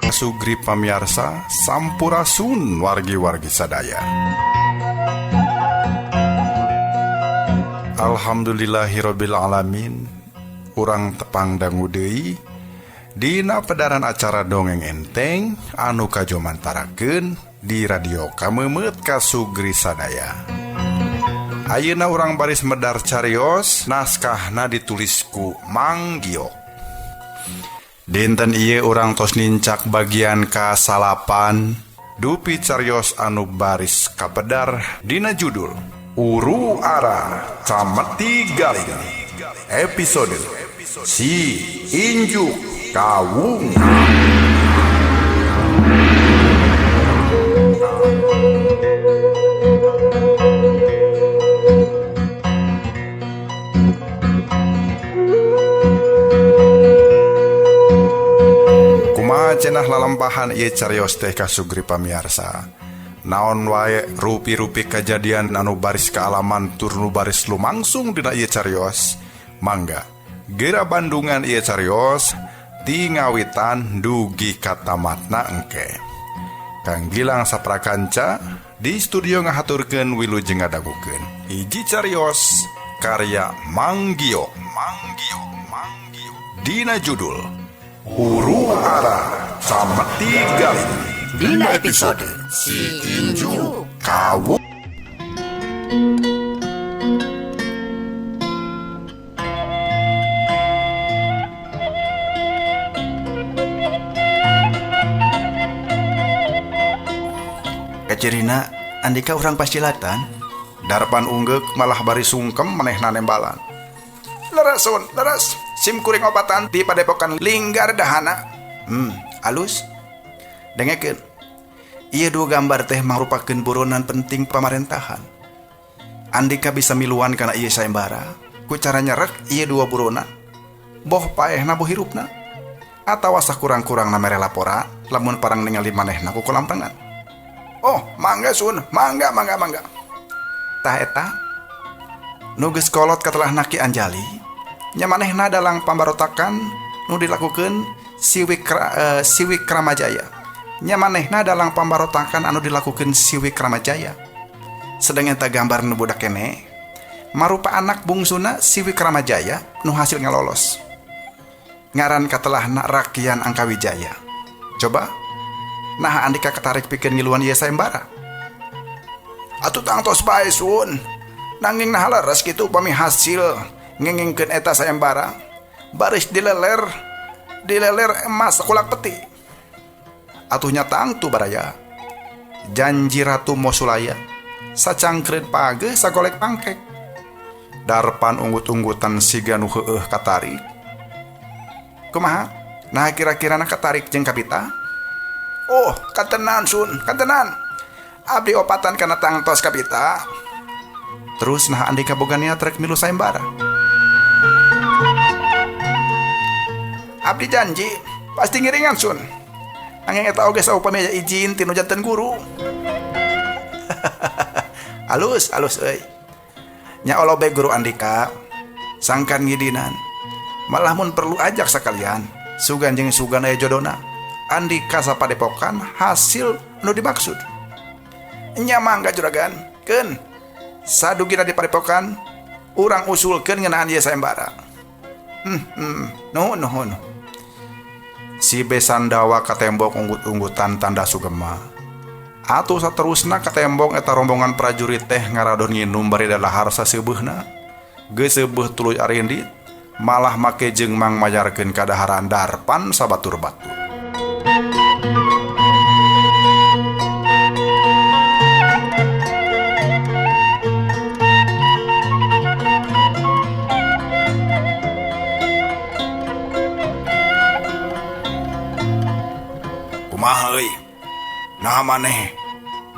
Sugri pamiarsa sampurasun wargi-wargi sadaya. Alhamdulillahirabbil alamin. Urang tepang dangu deui dina pedaran acara dongeng enteng anu kajomantarakeun di radio Kamemeut ka Sugri sadaya. Ayeuna urang baris medar carios naskahna ditulis ku Mang Giok. Dinten ieu urang tos nincak bagian ka-9 dupi carios anu baris kapedar dina judul Uru Ara Cameti Galing. Episode Si Injuk Kawung. Kumaha cenah lalampahan ieu carios teh ka Sugri pamiarsa. Naon wae rupi-rupi kajadian anu baris kaalaman tur nu baris lumangsung dina ieu carios. Mangga gera Bandungan ieu carios ti ngawitan dugi katamatna engke. Kang Gilang saprakanca di studio ngahaturkeun wilujeng ngadagukeun hiji carios karya Mang Giok. Mang Giok, Mang Giok. Dina judul Uru Ara Cameti Galing. Dina episode Si Injuk Kawung. Kacirina andika urang pascilatan. Darpan unggeuk malah bari sungkem manehna nembalan. Leres sun, leres. Sim kuring obatan di padepokan Linggar Dahana. Alus. Dengekeun. Ieu dua gambar teh mangrupakeun buronan penting pamarentahan. Andika bisa miluan kana ieu sayembara ku cara nyerek ieu dua buronan. Boh paehna boh hirupna. Atawa sakurang-kurangna mere laporan lamun parang ningali manehna ku kolam renang. Oh, mangga sun, mangga, mangga, mangga. Tah eta nu geus kolot katelahna Ki Anjali, nya manehna dalang pambarotakan nu dilakukeun Si Wikramajaya. Nya manehna dalang pambarotakan anu dilakukeun Si Wikramajaya. Sedang eta gambar nu budak kene marupa anak bungsuna Si Wikramajaya nu hasil ngalolos. Ngaran katelahna Rakian Angkawijaya. Coba nah andika ketarik pikeun ngiluan ieu sayembara. Atuh tangtos bae sun. Nanging nah leres kitu upami hasil ngengingkeun eta sayembara baris dileler emas kulak peti. Atuh nya tangtu baraya. Janji Ratu Mosulaya sacangkreun pageuh sagolek pangkek. Darpan unggut-unggutan siga nu heueuh katarik. Kumaha? Nah kira-kirana katarik jeung kapita? Oh, katenan sun, katenan. Abdi opatan kana tangtos kapita. Terus nah andika boga niat rek milu sayembara. Abdi janji pasti ngiringan sun. Angin eta oge saupami aya izin ti nu janten guru. Alus, alus euy. Nya olobe guru andika sangkan ngidinan. Malah mun perlu ajak sakalian. Sugan jeung sugan aya jodona. Andika sapadepokan hasil nu dimaksud. Nya mangga juragan, keun. Sadugina di padepokan urang usulkeun ngeunaan ieu sayembara. Nuhun, nuhun. Si Besandawa katembok unggut-unggutan tanda sugema. Atuh saterusna katembok eta rombongan prajurit teh ngaradon nginum bari dalahar saseubeuna. Geus seubeeh tuluy arindit, malah make jeung mang mayarkeun kadaharan Darpan sabatur-batur. Kumaha euy? Nah maneh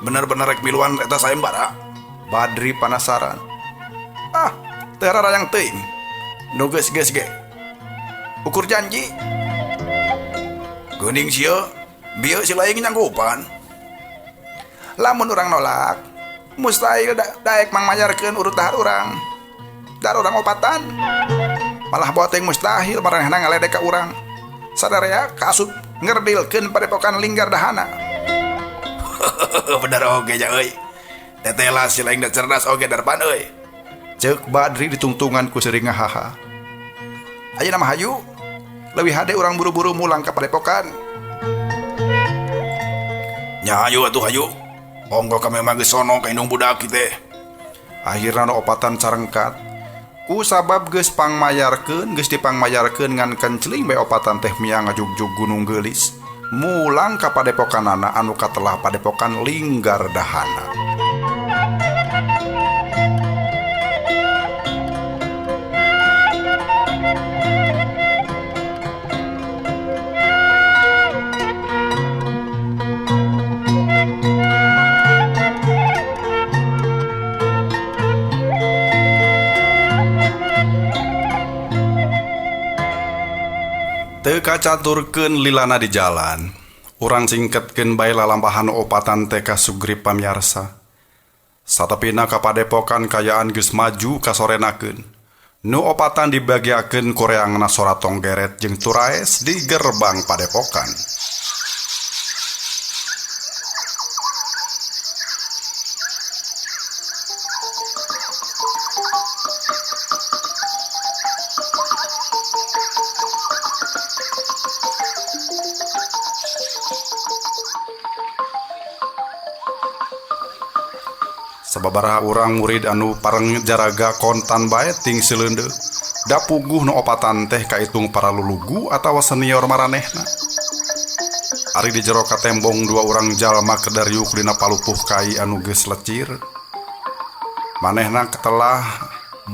bener-bener rek miluan eta sayembara? Badri panasaran. Ah, teu rarayang teuing. Nu geus-geus ge. Ukur janji. Geuning sia, bieu si laing nyanggupan. Lamun urang nolak, mustahil daek mangmayarkeun urut dahar urang. Dahar urang opatan. Malah boa teuing mustahil maranehna ngaledek ka urang. Sadarea kaasup Ngerdilkeun padepokan Linggar Dahana. Bener oge nya euy. Tetela si lain da cerdas oge Darpan euy. Ceuk Badri ditungtungan ku seuri ngahaha. Ayeuna mah hayu. Leuwih hade urang buru-buru mulang ka padepokan. Nya hayu atuh hayu. Onggo kami mah geus sono ka indung budak teh. Akhirna nu opatan carengkat. Ku sabab geus pangmayarkeun, geus dipangmayarkeun ngan kenceling bae opatan teh miang ngajugjug Gunung Geulis. Mulang ka padepokanana anu katelah padepokan Linggar Dahana. Teu kacaturkeun lilana di jalan. Urang singketkeun bae lalampahan opatan teh ka Sugri pamiarsa. Satepina ka padepokan kayaan geus maju kasorenakeun. Nu opatan dibagiakeun koreangna sora tonggeret jeung turaes di gerbang padepokan. Sababaraha urang murid anu pareng jaraga kontan bae ting sileundeuh. Da puguh nu opatan teh kaitung para lulugu atawa senior maranehna. Ari di jero katembong dua urang jalma keur dariuk dina palupuh kai anu geus lecir. Manehna ketelah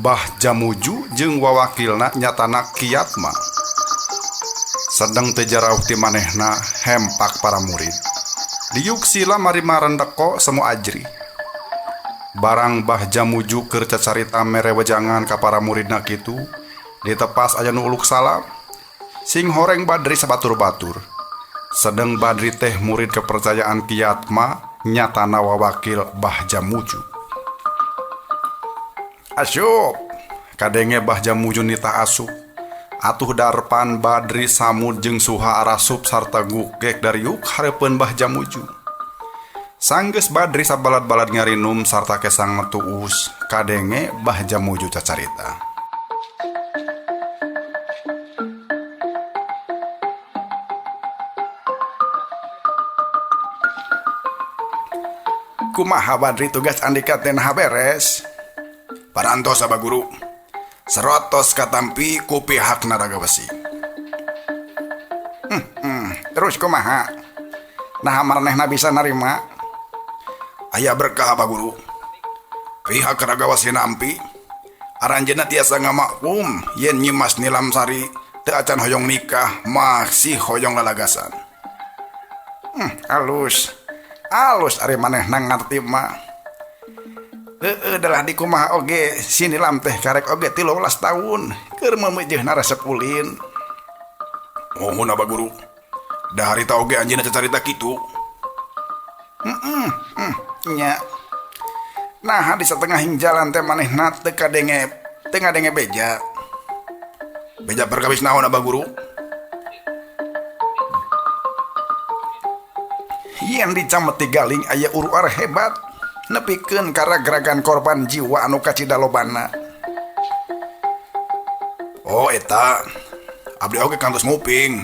Bah Jamuju jeung wawakilna nyatana Kiatma. Sedeng teu jarauh ti manehna hempak para murid. Diuk sila marima rendeko semu ajri. Barang Bah Jamuju keur cacarita mere wejangan ka para muridna kitu, ditepas aya nu uluk salam. Sing horeng Badri sabatur-batur. Sedeng Badri teh murid kepercayaan Kiatma nyatana wawakil Bah Jamuju. Asyup, kadenge Bah Jamuju nita asup. Atuh Darpan Badri Samud jeung Suha arasup sarta gugek dariuk hareupeun Bah Jamuju. Sanggeus Badri sabalad-balad ngarinum sarta kesang tuus, kadenge Bah Jamuju cacarita. Kumaha Badri tugas andika teh naha beres? Parantos Abah Guru. Serotos katampi ku pihak Naraga Wesi. Terus kumaha? Naha maranehna bisa narima? Aya berkah Abah Guru. Pihak Raga Wesi nampi aranjeunna tiasa ngamaklum yen Nyimas Nilamsari teu acan hoyong nikah masih hoyong lalagasan. Alus. Alus ari manehna ngarti mah. Heueuh dalah di kumaha oge si Nilam teh karek oge 13 tahun keur meumeujeuna resep ulin. Muhun Abah Guru. Da harita oge anjeunna cacarita kitu. Nya. Nah di setengah jalan teh manehna teu kadenge beja. Beja perkawis naon Abah Guru? Yen di Cameti Galing aya uruar hebat nepikeun karagragan korban jiwa anu kacida lobana. Oh eta abdi oge kantos nguping.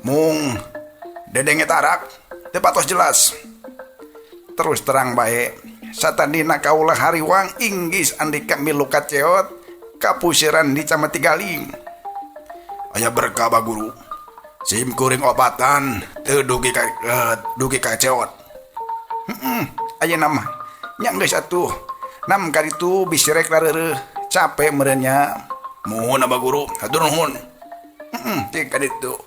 Mung dedenge tarak teu patos jelas. Terus terang bae satadina kaula hariwang inggis andika milu kaceot kapusiran di Cameti Galing. Aya berkah Abah Guru. Sim kuring obatan teu dugi ka ceot. Ayeuna mah nya geus atuh. Nam kaditu bisi rek lareureuh capek meureun nya. Muhun Abah Guru, hatur nuhun. Cik kaditu.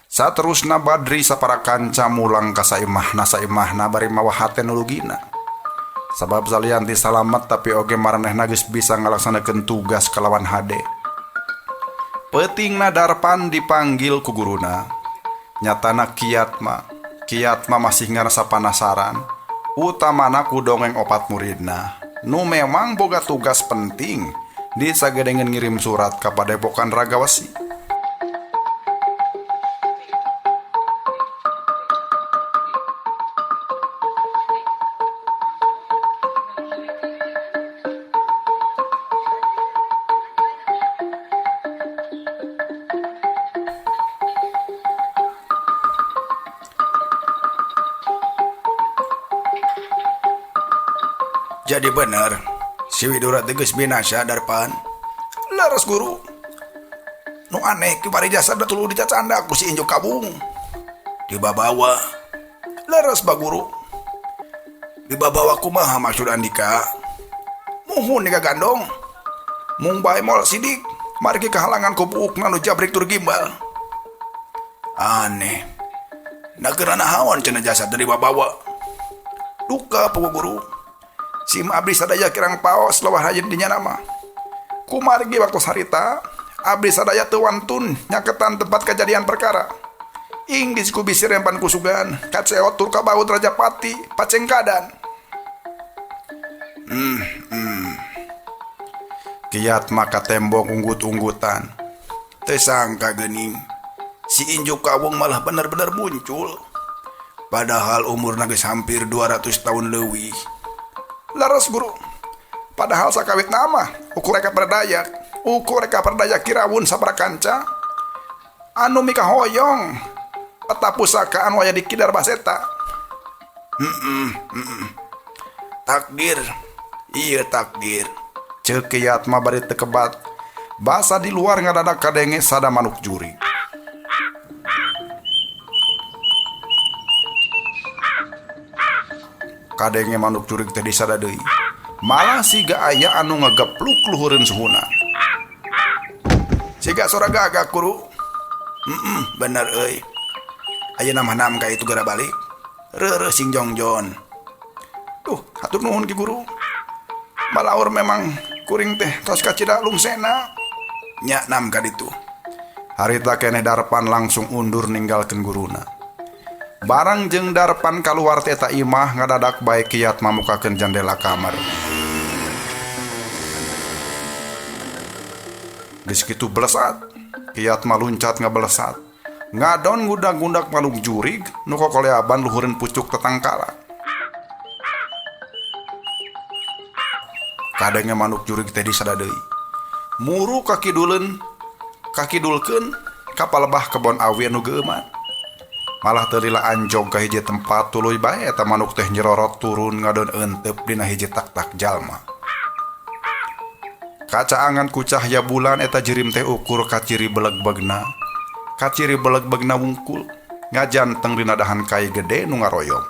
Saterusna Badri sapara kanca mulang ka saimahna saimahna bari mawa hate nu lugina. Sabab salian ti salamet tapi oge maranehna geus bisa ngalaksanakeun tugas kalawan hade. Peutingna Darpan dipanggil ku guruna. Nyatana Kiatma. Kiatma masih ngarasa panasaran, utamana ku dongeng opat muridna. Nu memang boga tugas penting disagedengeun ngirim surat ka padepokan Raga Wesi. Jadi bener si Widura teh geus binasa Darpan. Leres guru. Nu aneh kiwari jasad tuluy dicacanda ku si Injuk Kawung. Dibabawa. Leres baguru. Dibabawa kumaha maksud Andika? Muhun digagandong. Mung bae moal sidik margi kahalangan ku buukna nu jabrik tur gimbal. Aneh. Da keur nahaon cenah jasad teh dibabawa? Duka pugu guru. Sim abdi sadaya kirang paos lawah rajin dinya nama. Kumargi waktu harita abdi sadaya teu wantun nyaketan tempat kejadian perkara. Inggis ku bisi rempan kusugan, kaceot tur kabaut Rajapati pacengkadan. Kiat maka tembok unggut-unggutan. Teu sangka geuning si Injuk Kawung malah bener-bener muncul. Padahal umurna geus hampir 200 tahun leuwih. Leres guru. Padahal sakawit nama ukur reka berdaya, ukur reka berdaya kirawun saprakanca anu mikahoyong peta pusaka anu aya di Kidar Baseta. Takdir, iya takdir. Ceuk Kiat mah bari teu kebat. Basa di luar ngadadak kadenge sada manuk juri. Kadenge manuk jurig teh disada deui. Malah siga aya anu ngegepluk luhureun suhuna. Siga sora gagak guru. Bener euy. Ayeuna mah nam ka itu gara balik. Reureuh sing jongjon. Duh, hatur nuhun ki guru. Balaur memang kuring teh tos kacida lungsena. Nya nam ka ditu. Harita keneh Darpan langsung undur ninggalkeun guruna. Barang jeung Darpan kaluar teh eta imah ngadadak bae Kiat mamukakeun jandela kamar. Geus kitu belesat, Kiat maluncat ngabelesat. Ngadon ngudag-ngudag manuk jurig nu kokoleaban luhureun pucuk tetangkala. Kadenge manuk jurig teh disada deui. Muru kakiduleun, kakidulkeun ka palebah kebon awi anu geueuman. Malah teu lila anjog ka hiji tempat tuluy bae eta manuk teh nyerorot turun ngadon eenteup dina hiji tak-tak jalma. Kacaangan ku cahya bulan eta jirim teh ukur kaciri belegbegna. Kaciri belegbegna wungkul ngajanteng dina dahan kai gede nu ngaroyong.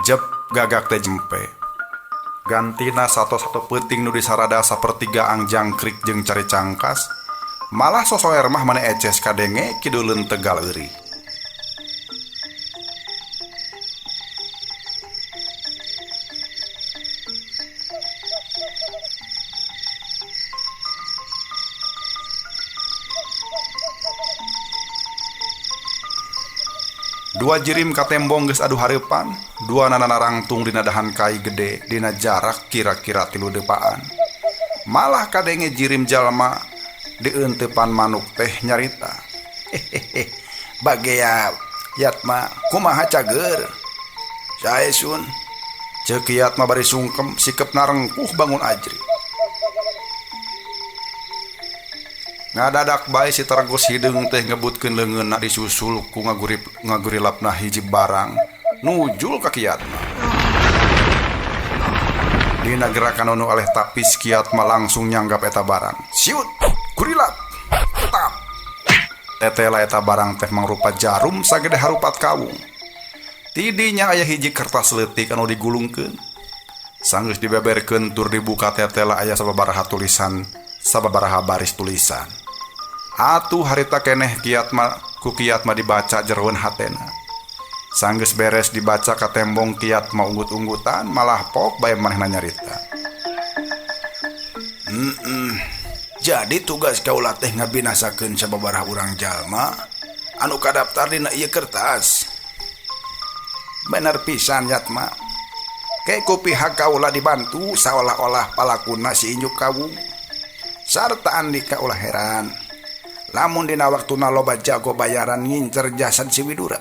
Jep gagak teh jempe. Gantina satu-satu peuting nu disarada sapertiga angjangkrik jeung cari cangkas. Malah sosoer mah mane eces kadenge kiduleun tegal eury. Dua jirim katembong geus adu hareupan, dua nana narangtung dina dahan kai gede dina jarak kira-kira 3 depaan. Malah kadenge jirim jalma dieunteupan manuk teh nyarita. Hehehe, bagea Yatma kumaha cager? Sae sun. Ceuk Yatma bari sungkem sikepna rengkuh bangun ajri. Ngadadak bae si Tergos hideung teh ngebutkeun leungeunna disusul ku ngagurilapna hiji barang nujul ka Kiatma. Dina gerakan anu aleh tapis Kiatma langsung nyanggap eta barang. Siut, gurilap, tetap. Tetela eta barang teh mangrupa jarum sagede harupat kawung. Tidinya aya hiji kertas leutik anu digulungkeun. Sanggeus dibeberkeun tur dibuka tetela aya sababaraha tulisan, sababaraha baris tulisan. Atuh harita keneh Kiatma ku Kiatma dibaca jeroan hatena. Sanggeus beres dibaca katembong Kiatma unggut-unggutan malah pok bae manehna nyarita. Jadi tugas kaula teh ngabinasakeun sababaraha urang jalma anu kadaftar dina ieu kertas. Bener pisan Yatma. Ke ku pihak kaula dibantu saolah-olah palakuna si Injuk Kawung. Sarta Andika ulah heran. Lamun dina waktuna loba jago bayaran ngincer jasad si Widura.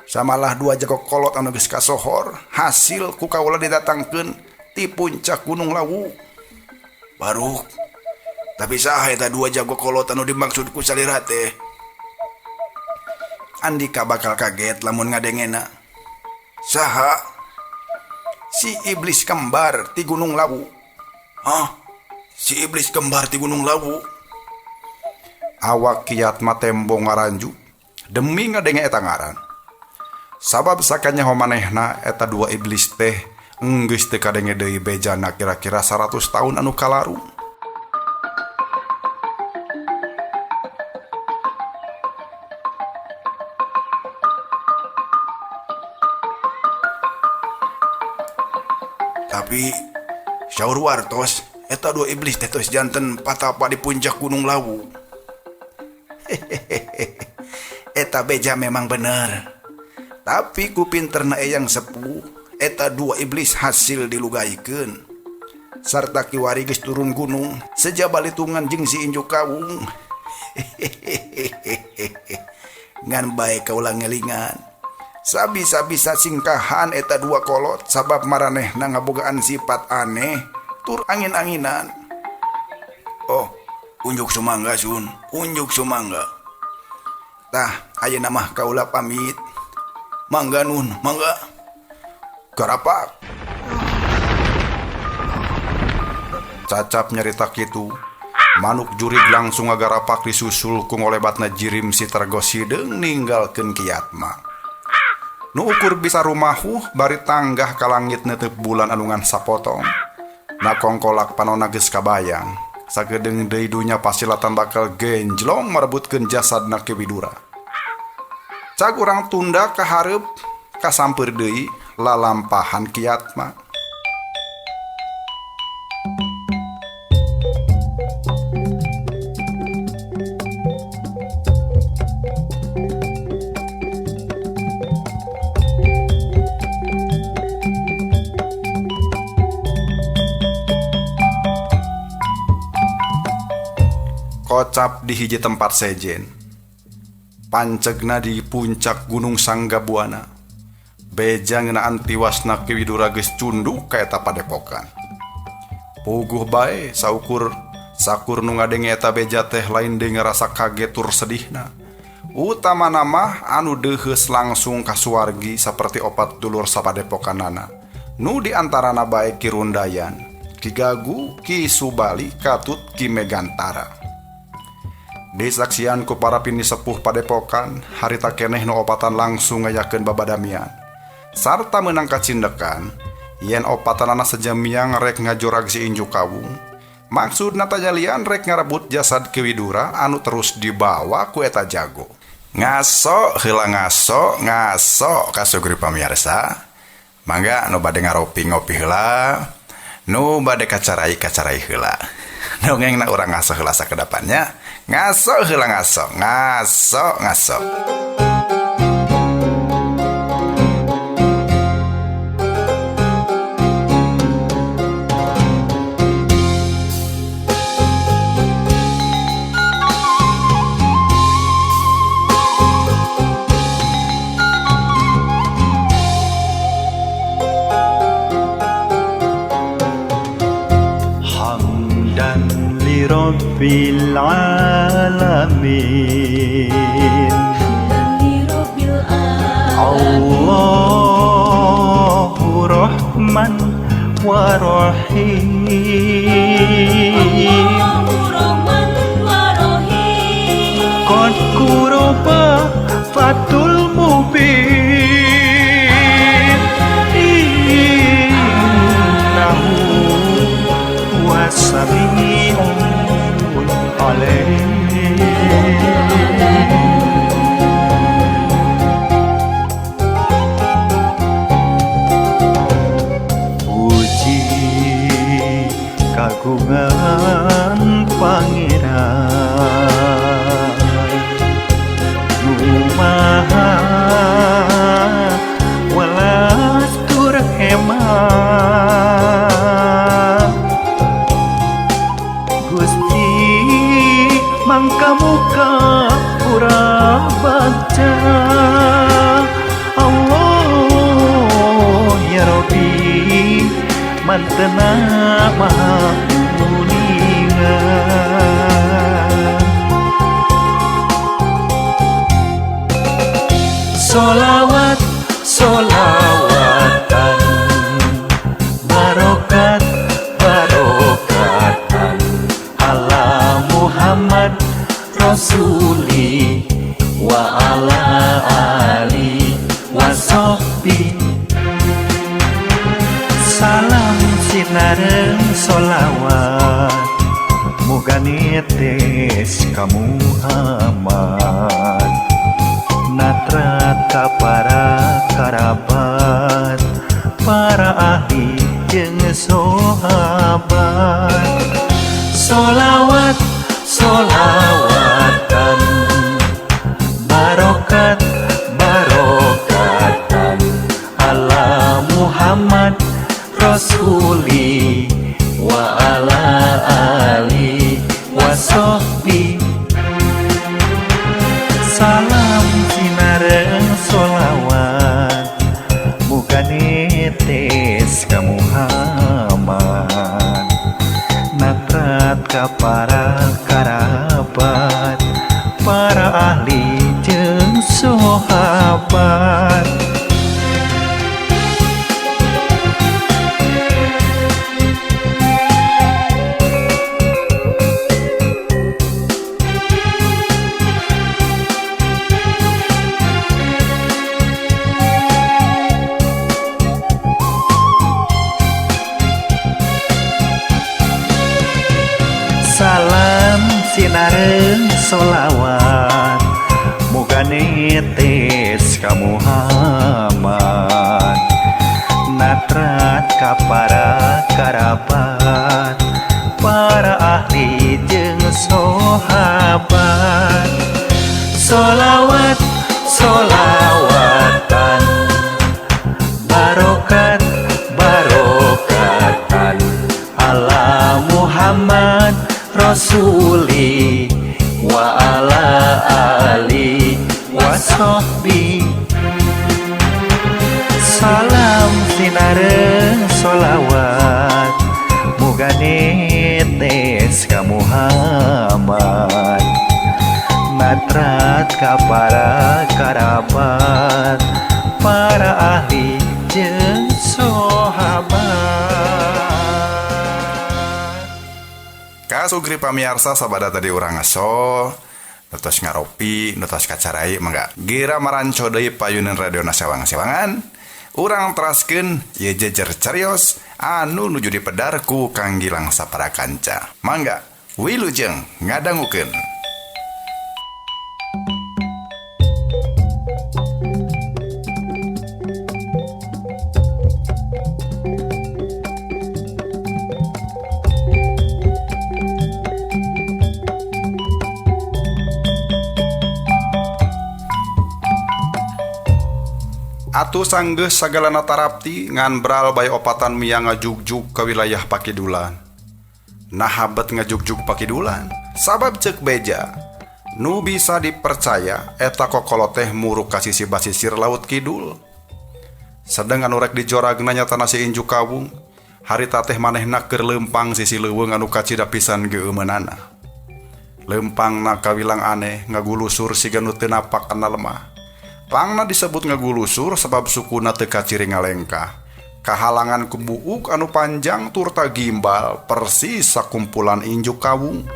Samalah dua jago kolot anu geus kasohor, hasil ku kaula didatangkeun ti puncak Gunung Lawu. Baruk. Tapi saha eta dua jago kolot anu dimaksud ku salira teh? Andika bakal kaget lamun ngadengena. Saha? Si iblis kembar ti Gunung Lawu. Hah? Si iblis kembar ti Gunung Lawu? Awak Kiatma tembo ngaranju demi ngadenge eta ngaran. Sabab sakanyaho manehna eta dua iblis teh enggeus teu kadenge deui bejana kira-kira 100 tahun anu kalaru. Tapi saur wartos eta dua iblis teh tos janten patapa di puncak Gunung Lawu. Eta beja memang bener. Tapi ku pinterna eyang sepuh, eta dua iblis hasil dilugaikeun. Sarta kiwari geus turun gunung, seja balitungan jeung si Injuk Kawung. Ngan bae kaula ngelingan. Sabisa-bisa singkahan eta dua kolot sabab maranehna ngabogaan sifat aneh tur angin-anginan. Oh, unjuk sumangga Sun, unjuk sumangga. Tah, ayeuna mah kaula pamit. Mangga nun, mangga. Garapak. Cacap nyarita kitu, manuk jurig langsung ngagarapak disusul ku ngolebatna jirim si Tergos hideung ninggalkeun Kiatma. Nu ukur bisa rumahuh bari tanggah ka langit neuteup bulan anu ngan sapotong. Na kongkolak panona geus kabayang. Sagedeung deui dunya pasilatan bakal genjlong merebutkeun jasadna Ki Widura. Cag urang tunda ka hareup kasampeur deui lalampahan Kiatma. Kocap di hiji tempat sejen, pancegna di puncak Gunung Sanggabuana. Beja ngeunaan tiwasna Ki Widura geus cunduk ka eta padepokan. Puguh bae saukur sakur nu ngadenge eta beja teh lain deui ngarasa kaget tur sedihna. Utamana mah anu deuheus langsung ka suwargi saperti opat dulur sapadepokanana. Nu di antarana bae Ki Rundayan, Ki Gagu, Ki Subali, katut Ki Megantara. Disaksian ku para pini sepuh padepokan, harita keneh nu opatan langsung ngayakeun babadamian. Sarta meunang kacindekan, yen opatanana sejamiang rek ngajorag si Injuk Kawung. Maksudna tajalian rek ngarebut jasad Ki Widura anu terus dibawa ku eta jago. Ngaso heula ngaso, ngaso kasugri pamirsa. Mangga nu bade ngaropi ngopi heula, nu bade kacarai kacarai heula. Dongengna urang ngaso heula sakedapannya. Ngaso heula ngaso, ngaso ngaso. Rabbil alamin, Allahu Rahman wa Rahim, Qad kuroba fatul mubin, innahu was-sami'ul alim. Puji kagungan Pangeran nu maha welas tur hemat, Gusti mangka muka pura baca Allah ya Rabbi mantena maha muninga. Solawat solawatan barokat barokatan ala Muhammad Rasuli wa ala ali wa sahbi. Salam sinareng solawat muga nitis ka Muhammad, natrat ka para karabat, para ahli jeung sahabat. Solawat solawatan barokat barokatan ala Muhammad Rasuli wa ala ali wa sahbi. Salam sinareng solawat muga nitis ka Muhammad, natrat ka para karabat, para ahli jeung sahabat. Salam sinareng solawat muga nitis ka Muhammad, natrat ka para karabat, para ahli jeung sahabat. Solawat solawatan barokat barokatan ala Muhammad Rasuli wa ala ali wa sahbi. Salam sinareng solawat muga nitis ka Muhammad, natrat ka para karabat, para ahli jeung sahabat. Kasugri pamiarsa sabada tadi urang ngaso nutos ngaropi nutos kacarai mangga gira maranco deui payunan radio sewang-sewangan urang teraskeun ye jejer carios anu nuju dipedar ku Kang Gilang sapara kanca. Mangga wilujeng ngadangukeun. Atuh sanggeus sagalana tarapti ngan bral bae opatan mia ngajugjug ka wilayah Pakidulan. Nah bet ngajugjug Pakidulan, sabab ceuk beja nu bisa dipercaya eta kokolot teh muruk ka sisi basisir laut kidul. Sedeng anu rek dijoragna nyatana si Injuk Kawung, harita teh manehna keur leumpang sisi leuweung anu kacida pisan geumeunana. Leumpangna kawilang aneh ngagulusur siga nu teu napak kana lemah. Pangna disebut ngagulusur sebab sukuna teu kaciri ngalengkah. Kahalangan ku buuk anu panjang turta gimbal persis sakumpulan injuk kawung.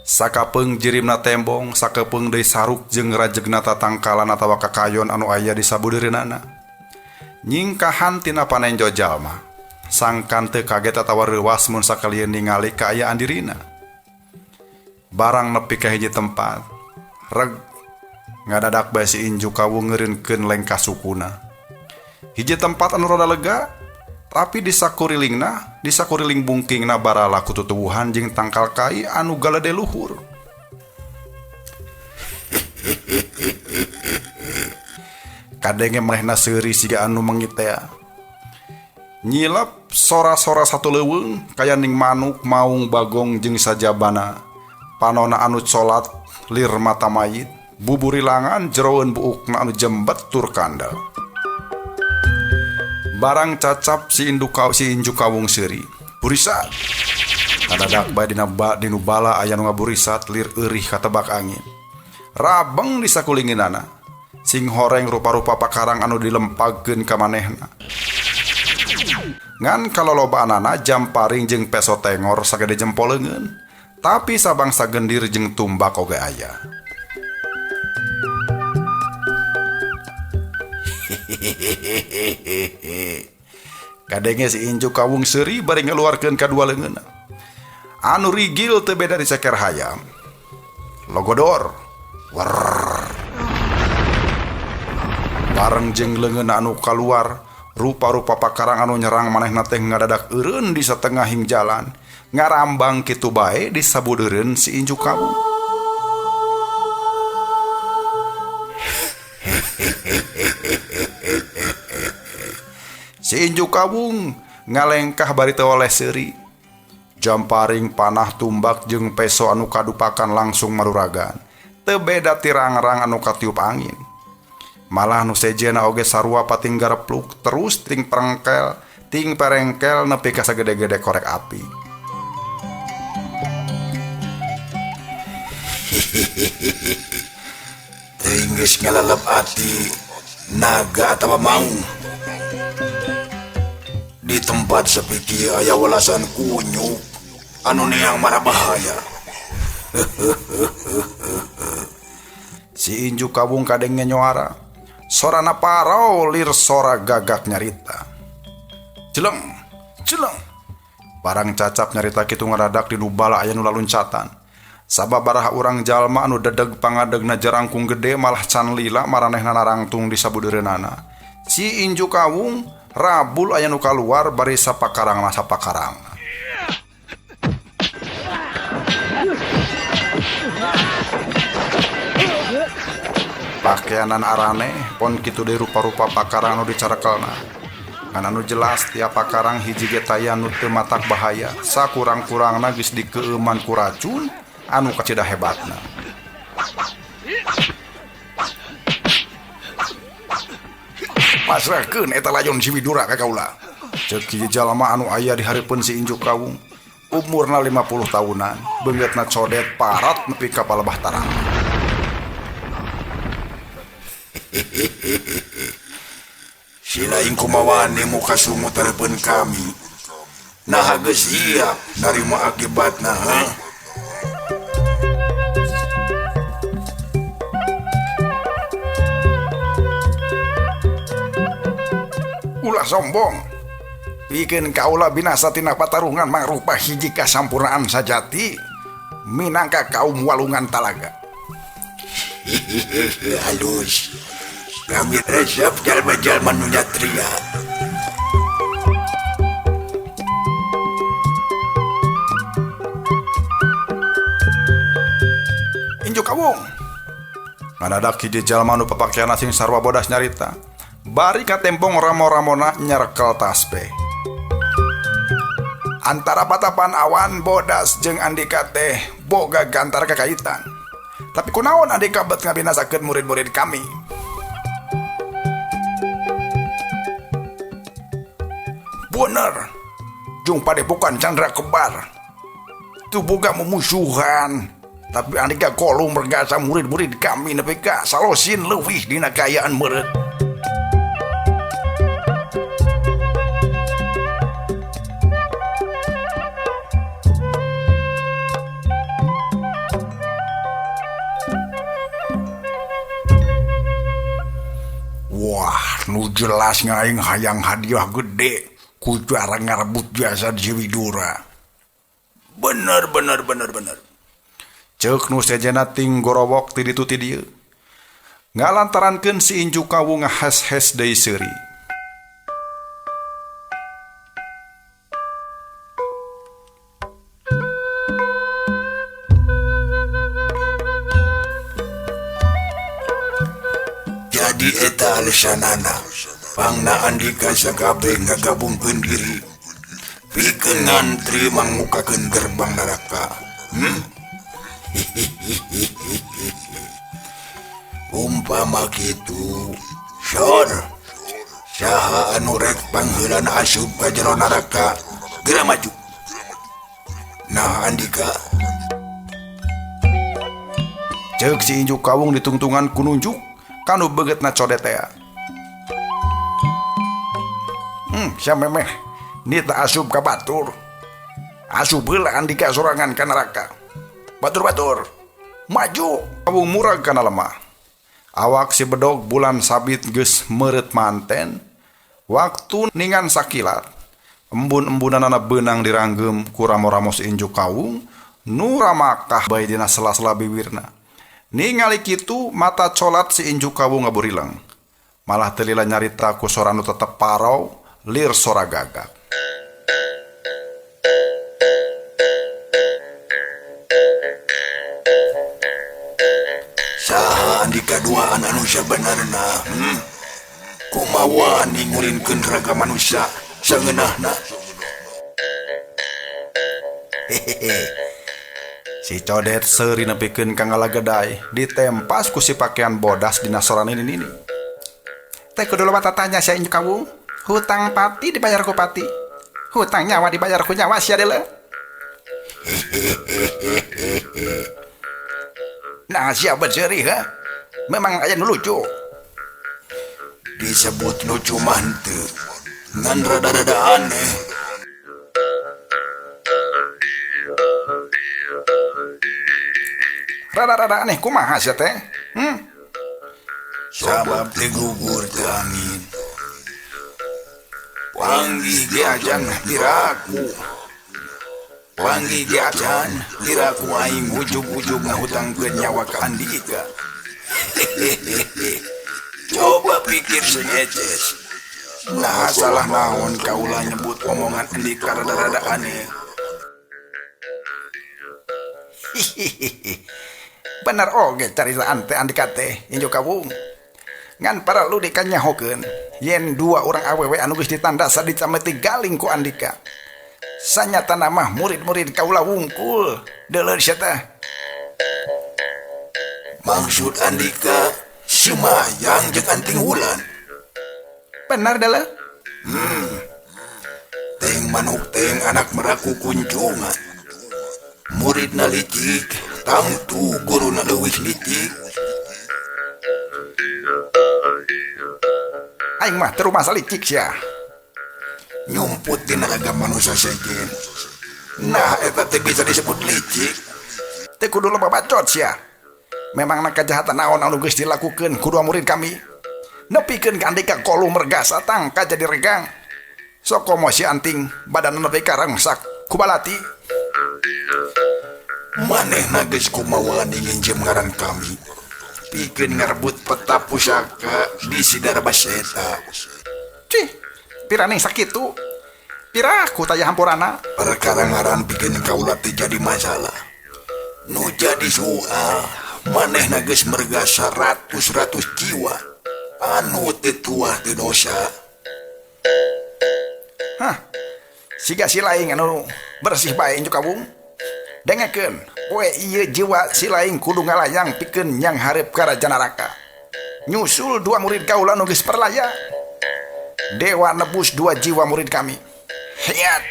Sakapeung jirimna tembong, sakepeung deui saruk jeung rajegna tatangkalan atawa kakayon anu aya di sabudeureunana. Nyingkahan tina panenjo jalma, sangkan teu kaget atawa reuwas mun sakalieun ningali kaayaan dirina. Barang nepi ka hiji tempat, reg ngadadak bae si Injuk Kawung ngeureunkeun lengkah sukuna. Hiji tempat anu rada lega, tapi di sakurilingna, di sakuriling bungkingna barala ku tutuwuhan jeung tangkal kai anu galede luhur. Kadenge manehna seuri siga anu mengitea. Nyilap sora-sora satu leuweung kaya ning manuk maung bagong jeung sajabana. Panona anu colat lir mata mayit, buburilangan jeroeun buukna anu jembet tur kandel. Barang cacap si Injuk Kawung seuri. Burisat. Kadadak bae dina dinu bala aya nu ngaburisat lir eurih katebak angin. Rabeng di sakulinginana. Sing horeng rupa-rupa pakarang anu dilempagkeun ka manehna. Ngan kalolobaanana jamparing jeung peso tengor sagede jempol leungeun, tapi sabangsa gendir jeung tumbak oge aya. Kadenge si Injuk Kawung seuri bari ngeluarkeun kadua leungeunna. Anu rigil teu beda diceker hayam. Logodor. Werr. Bareng jeung leungeunna anu kaluar, rupa-rupa pakarang anu nyerang manehna teh ngadadak eureun di satengahing jalan, ngarambang kitu bae di sabudeureun si Injuk Kawung. Si Injuk Kawung ngalengkah bari teu oleh seuri. Jamparing panah tumbak jeung peso anu kadupakan langsung maruragan. Teu beda ti rangrang anu katiup angin. Malah nu sejenna oge sarua pating garepluk terus ting perengkel, ting perengkel nepi ka sagede-gede korek api. Teuing geus ngalalep ati naga atawa maung. Di tempat sepi kieu aya welasan kunyuk anu neang marabahaya. Si Injuk Kawung kadenge nyoara. Sorana parau lir sora gagak nyarita. Jeleng, jeleng. Barang cacap nyarita kitu ngadadak di nubala aya nu laluncatan. Sababaraha urang jalma anu dedeg pangadegna jarangkung gede malah can lila maranehna narangtung di sabudeureunana. Si Injuk Kawung rabul aya nu kaluar bari sapakarangna sapakarang. Pakeanan araneh pon kitu deui rupa-rupa pakarang anu dicarekelna. Ngan anu jelas tiap pakarang hiji ge taya nu teu matak bahaya, sakurang-kurangna geus dikeueuman ku racun anu kacida hebatna. Pasrahkeun eta layon si Widura ka kaula. Ceuk hiji jalma anu aya di hareupeun si Injuk Kawung. Umurna 50 tahunan, beungeutna codet parat nepi ka palebah tarang. Sila ing kumawani muka sumu terpen kami. Nah geus siap narima akibatna ha? Ulah sombong. Pikeun kaula binasa tina patarungan mangrupa hiji kasampurnaan sajati minangka kaum walungan talaga. Halus. Kami resep jalma-jalma nu nyatria. Injuk Kawung. Ngadadak hiji jalma nu papakean sing sarua bodas nyarita. Bari katempong ramo-ramona nyerekel tasbeh. Antara patapan awan bodas jeung Andika teh boga gantar kakaitan. Tapi kunaon Andika bet ngabinasakeun murid-murid kami? Bener, jeung padepokan Chandra Kebar. Tuh boga memusuhan, tapi Andika kolum mergasa murid-murid kami nepi ka salosin leuwih dina kaayaan meureut. Wah, nu jelas ngaing hayang hadiah gede ku cara ngarebut jasa si Widura. Bener. Ceuk nu sejenna ting gorowok ti ditu ti dieu. Ngalantarankeun si Injuk Kawung ngahes-hes deui seuri. Jadi eta alesanana pangna Andika sakabeh ngagabungkeun diri pikeun ngantri mangukakeun gerbang neraka. Umpama kitu, sor saha anu rek pangheulana asup ka jero neraka geura maju. Nah Andika. Ceuk si Injuk Kawung ditungtungan ku nunjuk Kanu beungeutna codet tea. Sia memeh nita asup ka batur. Asup heula Andika sorangan ka neraka. Batur-batur maju. Kawung murag kana lemah. Awak si bedog bulan sabit geus meureut manten. Waktu ningan sakilat. Embun-embunanana beunang diranggeum ku ramo-ramo si Injuk Kawung nu ramakah bae dina sela-sela biwirna. Ningali kitu mata colat si Injuk Kawung ngaburileng. Malah teu lila nyarita ku sora nu tetep parau lir sora gagak. Saha Andika duaan anu sabenarna? Kumaha ningulinkeun raga manusia sangeunahna? Hehehe. Si codet seuri nepikeun ka ngalagedai ditempas ku si pakaian bodas dina sora nini-nini. Teh kudu loba tatanya sia Injuk Kawung. Hutang pati dibayar ku pati. Hutang nyawa dibayar ku nyawa sia deuleu. Nah sia berseri ha? Memang aya nu lucu. Disebut lucu mah henteu. Ngan rada-rada aneh. Rada-rada aneh kumaha sia teh? Sabab teu gugur teu angin. Panggih ge acan piraku. Panggih ge acan piraku aing ujug-ujug ngahutangkeun nyawa ka Andika. Hehehe. Coba pikir sengeces. Nah salah naon kaula nyebut omongan Andika rada-rada aneh. Hihihi. Bener oge caritaan teh Andika teh Injuk Kawung. Ngan paralu dikanyahokeun yen dua orang awewe anu geus ditandasa dicameti galing ku Andika. Sanyatana mah murid-murid kaula wungkul. Deuleu sia teh. Maksud Andika si Mayang jeung Anting Wulan. Benar deuleu? Teng manuk teng anak meraku kunjungan. Muridna licik, tangtu guruna leuwih licik. Aing mah teu rumasa licik sia. Nyumput dina raga manusia sejen. Nah eta teh bisa disebut licik. Teu kudu loba bacot sia. Memangna kajahatan naon anu geus dilakukeun ku dua murid kami. Nepikeun ka Andika kolu mergasa tangka jadi regang. Sokomo si Anting badanna nepi ka rangsak ku balati. Manehna geus kumaha nginjem ngaran kami. Pikeun ngarebut peta pusaka di Sidarbaseta. Cih, piraning sakitu. Piraku taya hampurana. Perkara ngaran pikeun kaula teh jadi masalah. Nu jadi soal manehna geus mergasa ratus-ratus jiwa anu teu tuah teu dosa. Hah, siga si laing anu bersih bae Injuk Kawung. Dengekeun, poe ieu jiwa si laing kudu ngalayang pikeun nyang hareup ka raja neraka. Nyusul dua murid kaula nu geus perlaya. Dewa nebus dua jiwa murid kami. Hiat.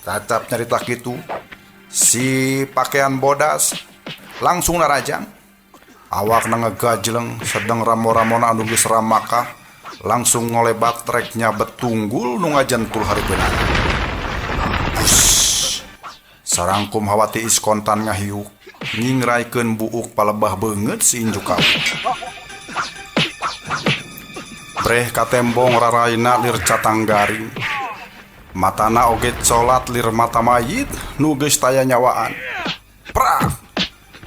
Cacap nyarita kitu, si pakaian bodas langsung narajang. Awakna ngegajleng sedang ramo-ramona anu geus ramakah langsung ngolebat rek nyabet tunggul nu ngajentul hareupeunana. Bus. Sarangkum hawa tiis kontan ngahiuk, nyingraikeun buuk palebah beungeut si Injuk Kawung. Breh katembong raraina lir catang garing. Matana oge colat lir mata mayit nu geus taya nyawaan. Prak.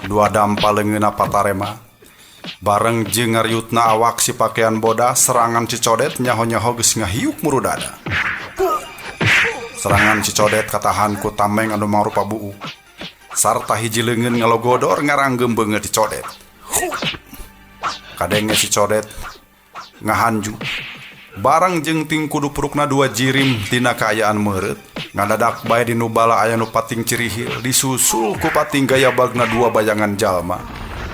Dua dampa leungeunna patarema. Bareng jeung ngariutna awak si pakaian bodas serangan si codet nyaho-nyaho geus ngahiuk murudada. Serangan si codet katahan ku tameng anu mangrupa buuk. Sarta hiji leungeun ngalogodor ngaranggeum beungeut si codet. Kadenge si codet ngahanju. Bareng jeung tingkudu purukna dua jirim tina kaayaan meureut. Ngadadak bae di nubala aya nu pating cirihil disusul ku pating gaya bagna dua bayangan jalma.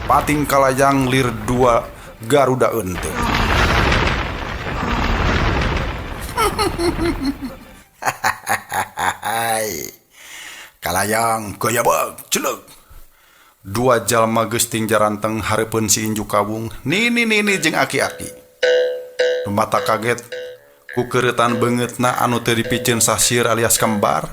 Pating kalayang lir dua garuda eunteung. Kalayang gayabag jeleg. Dua jalma geus ting jaranteng hareupeun si Inju Kawung, nini-nini jeung aki-aki. Nu mata kaget ku keureutan beungeutna anu teu dipiceun sasir alias kembar.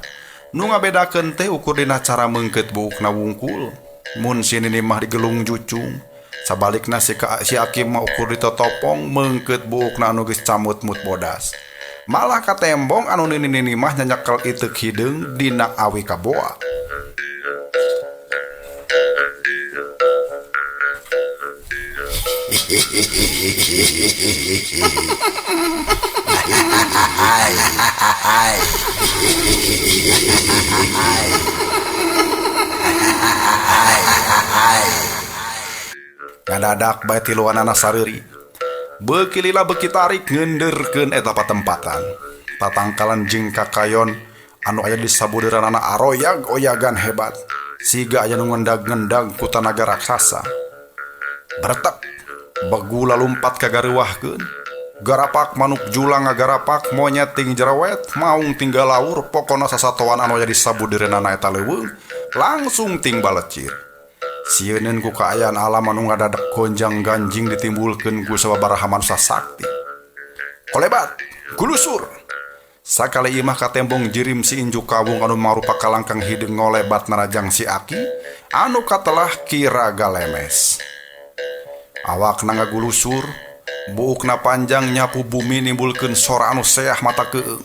Nu ngabedakeun teh ukur dina cara meungkeut buukna wungkul. Mun si nini mah digelung jucung, sabalikna si aki mah ukur ditotopong meungkeut buukna anu geus camut-mut bodas. Malah katembong anu nini-nini mah nyanyekel iteuk hideung dina awi kaboa. Ngadadak bae tiluanana sareuri. Beuki lila beuki tarik ngeundeurkeun eta patempatan. Tatangkalan jeung kakayon anu aya di sabudeureunana aroyag-oyagan hebat. Siga aya nu ngendag-ngendag ku tanaga raksasa. Bertep begula lumpat kagareuwahkeun. Garapak manuk julang ngagarapak, monyet ting jerawet, maung tinggal laur, pokona sasatoan anu aya di sabudeureunana eta leuweung langsung ting balecir. Sieuneun ku kaayaan alam anu ngadadak gonjang ganjing ditimbulkeun ku sababaraha manusa sakti. Kolebat, gulusur. Sakali imah katembong jirim si Inju Kawung anu marupa kalangkang hideung ngolebat narajang si aki anu katelah kiraga lemes. Awakna ngagulusur, buukna panjang nyapu bumi nimbulkeun sora anu seah mata keung.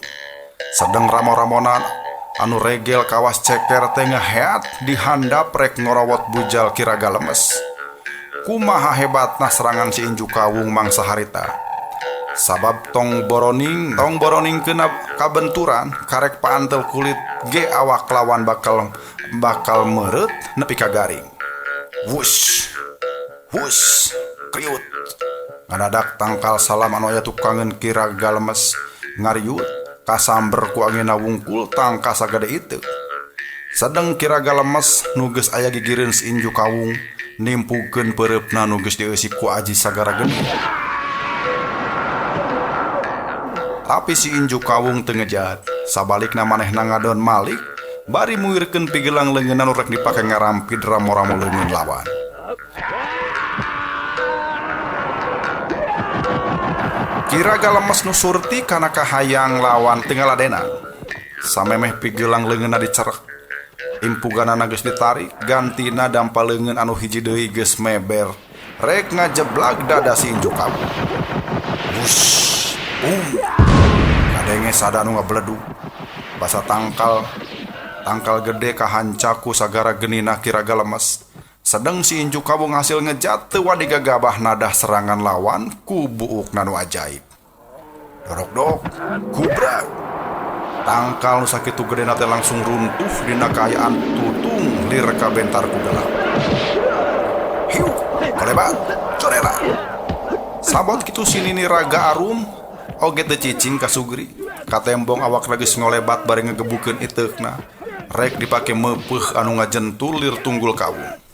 Sedeng ramo-ramonan anu regel kawas ceker teh ngeheat dihandap rek ngorawot bujal kiraga lemes. Kumaha hebatna serangan si Inju Kawung mangsa harita. Sabab tong boroning kena kabenturan karek paantel kulit ge awak lawan bakal meureut nepi ka garing. Wush wush kriut. Ngadadak tangkal salam anu aya tukangeun kiraga lemes ngariut kasamber ku anginna wungkul tangka sagede iteuk. Sedeng kiraga lemes nu geus aya gigireun si Inju Kawung nimpukeun peureupna nu geus dieusi ku aji sagara geni. Tapi si Inju Kawung teu ngejat, sabalikna manehna ngadon malik bari muirkeun pigelang leungeunna nu rek dipake ngarampid ramo-ramo leungeun lawan. Kiraga lemes nu surti kana kahayang lawan teu ngaladenan. Samemeh pigelang leungeunna dicerek, impuganana geus ditarik, gantina dampa leungeun anu hiji deui geus meber rek ngajeblag dada si Inju Kawung. Wush, kadenge sada anu ngabeledug. Basa tangkal gede kahanca ku sagara genina kiraga lemes. Sedeng si Inju Kawung hasil ngejat teu wani gagabah nadah serangan lawan ku buukna nu ajaib. Dorok-dok, gubrak. Tangkal nu sakitu gedena teh langsung runtuh dina kaayaan tutung lir kabentar ku gelap. Hiu, kolebat, corela. Sabot kitu si nini raga arum oge teu cicing ka Sugri. Katembong awak geus ngolebat bari ngegebukeun iteukna. Rek dipake meupeuh anu ngajentul lir tunggul kawung.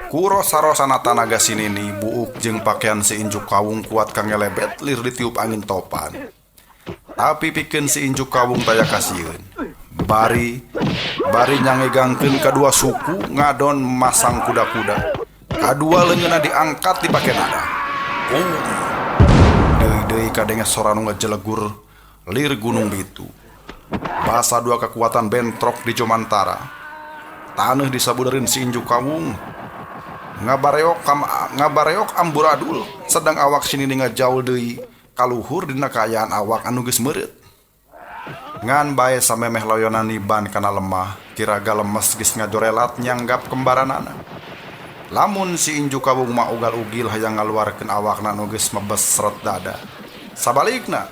Kurosa-rosana tanaga si nini buuk jeung pakaian si Inju Kawung kuat ka ngelebet lir ditiup angin topan. Tapi pikeun si Inju Kawung taya kasieun. Bari nyangegangkeun kadua suku ngadon masang kuda-kuda. Kadua leungeunna diangkat dipake nada. Deui-deui kadenge sora nu ngajelegur lir gunung bitu. Basa dua kekuatan bentrok di Jomantara. Taneuh disabudereun si Inju Kawung. Ngabareok amburadul sedang awak si nini ngajaul deui kaluhur dina kaayaan awak anu geus meureut. Ngan bae samemeh loyonan niban kana lemah, kiraga lemes geus ngajorelat nyanggap kembaranana. Lamun si Inju Kawung mah ugal-ugil hayang ngaluarkeun awakna anu geus mebesret dada. Sabalikna,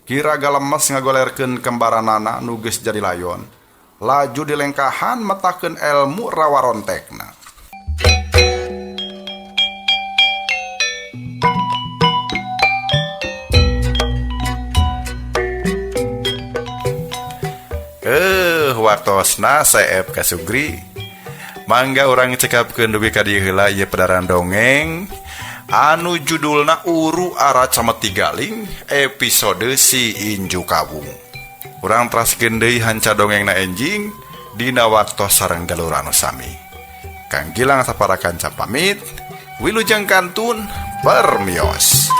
kiraga lemes ngagolerkeun kembaranana nu geus jadi layon. Laju dilengkahan metakeun elmu rawarontekna. Waktosna seep ka Sugri. Mangga urang cekapkeun dugi ka dieu heula ieu pedaran dongeng anu judulna Uru Ara Cameti Galing episode si Inju Kawung. Urang teraskeun deui hanca dongengna enjing Dina waktos sareng galur anu sami. Kang Gilang sapara kanca pamit, wilujeng kantun permios.